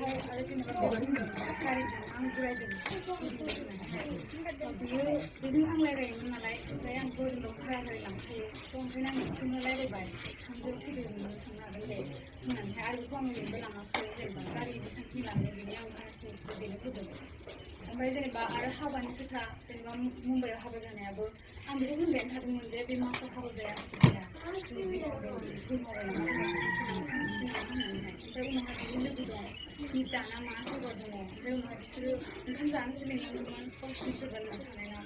आरो जेनेबा गारिजों आं जिरायदों बियो बेजों आं रायलायोमोन नालाय ओमफ्राय आं गोरोंदाव भारा गारि लांखायो ओंखायनो आं बिखौनो रायलायबाय थांदो फैदो नोङो थांनो हागोन दे होननानैहाय आरो बेखौ आं ओरैनोबो लाङाखै जेनेबा गारि बेसेबांखिनि लाङो बेनि आं भाराखौ बेनो होदों ओमफ्राय जेनेबा आरो हाबानि खोथा जेनेबा मुम्बाइआव हाबा जानायाबो आं बेखौ होनबायानो थादोंमोन जे बे माखौ हाबा जाया ओमफ्राय उनावहाय बिनि लोगो दं निता ना मा सोरबा दङ ओमफ्राय उनावहाय बिसोरो ओंखाम जानो जिरायनांदोंमोन गावसिनि सोरबा लोगो थानायाव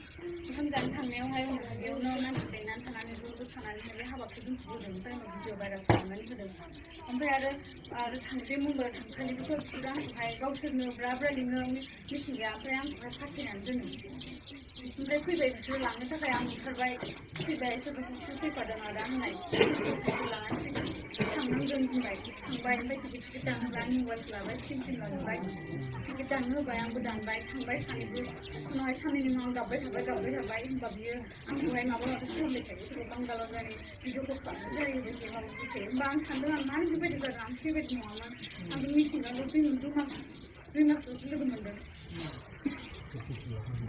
ओंखाम जानो थांनायावहाय उनावहाय बेयावनो मानसि जिरायनानै थानानै ज' थानानैहाय बे हाबाखौ दोनथ'बोदों ओमफ्राय उनाव भिडिअ भाइरेल खालामनानै होदों ओमफ्राय आरो बे मुम्बाइआव थांखालिबोथ' बिसोरो आंखौहाय गावसोरनो ब्रा लिङो मिथिंगाया ओमफ्राय आंखौहाय फासायनानै दोनो ओमफ्राय फैबाय बिसोरो लांनो थाखाय आं ओंखारबाय फैबाय सोरबा सासे फैफादों आदा होननाय लानानै थांनांगोन होनबाय थांबाय ओमफ्राय टिकेट दानहोबाय आं मबाइल लाबाय सिम लाजोबबाय टिकेट दाननो होबाय आंबो दानबाय थांबाय सानैबो उनावहाय साननैनि उनाव आं गाबबाय थाबाय होनबा बियो आंखौहाय माबा खालामबाय थायो सोरबा बांगालाव जानाय भिडिअखौ खालामनाय जायो माबा थायो होमबा आं सानदों आं मानो बेबायदि जादों आं बेबायदि नङामोन आंबो मिथिनांगौ दुइ मासल'सो लोगो मोनदों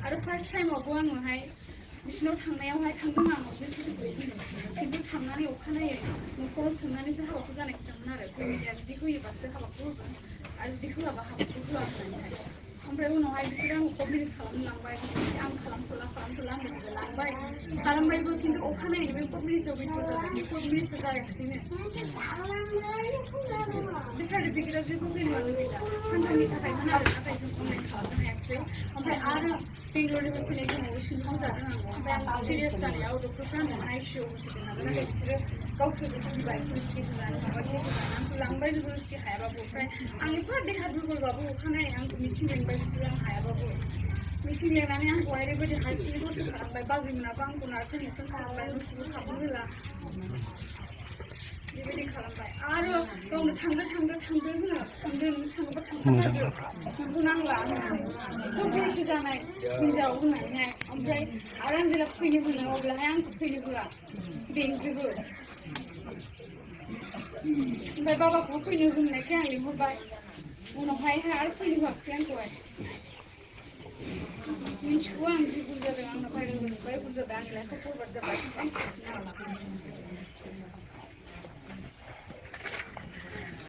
आरो फार्स्ट टाइमावबो आङोहाय बिसिनाव थांनायावहाय थांदों आं खिन्थु थांनानै अखानायै न'खराव सोंनानैसो हाबाखौ जानाय खोथामोन आरो फेमिलिया जुदि होयोबासो हाबाखौ होगोन आरो जुदि होआबा हाबाखौ होआ होननानैहाय ओमफ्राय उनावहाय बिसोरो आंखौ कभिड खालामनो लांबाय आं खालामथ'ला आंबो लांबाय खालामबायबो खिन्थु अखानायै बे कभिडआव भिडिअ जादों कभिडसो जायाखिसैनो बे सार्टिफिकेटआ जेबो फैनोआनो गैला सानथामनि थाखायमोन आरो नाथाय जों अनलाइन खालामनो हायाखिसै ओमफ्राय आरो बेंगलरनिफ्राय फैनाय समाव सिङाव जादों आं ओमफ्राय आं सिरियास जानायाव डक्टरफ्रा आंनो आइसिइउआव होसिगोन नालाय नाथाय बिसोरो गावसोरबो फैबाय पुलिसटि होनानै माबा होनानै आंखौ लांबाय जबरदस्ति हायाबाबो ओमफ्राय आं एफा देहा दुरबलबाबो अखानायै आंखौ मिथिं लेंबाय बिसोरो आं हायाबाबो मिथिं लेंनानै आंखौहाय ओरैबायदि हारसिङै दसे खालामबाय बाजैमोनाबो आंखौ नारखो नेरखोन खालामबाय दसेबो हाबनो होला बेबायदि खालामबाय आरो गावनो थांदो होनो थांदो नों थाङोबा थांथारदो नोंखौ नांला बैसो जानाय हिनजाव होननानैहाय ओमफ्राय आरो आं जेब्ला फैनो होनो अब्लाहाय आंखौ फैनो होआ बेंजोबो ओमफ्राय बाबाखौ फैनो होननायखाय आं लिंहरबाय उनावहाय आरो फैनो होआखै आंखौहाय मिथिगौ आं जि बुरजा जादों आंना भाइरेल जाबाय बुरजा जादों आंनि लाइफआव फरवार्ड जाबाय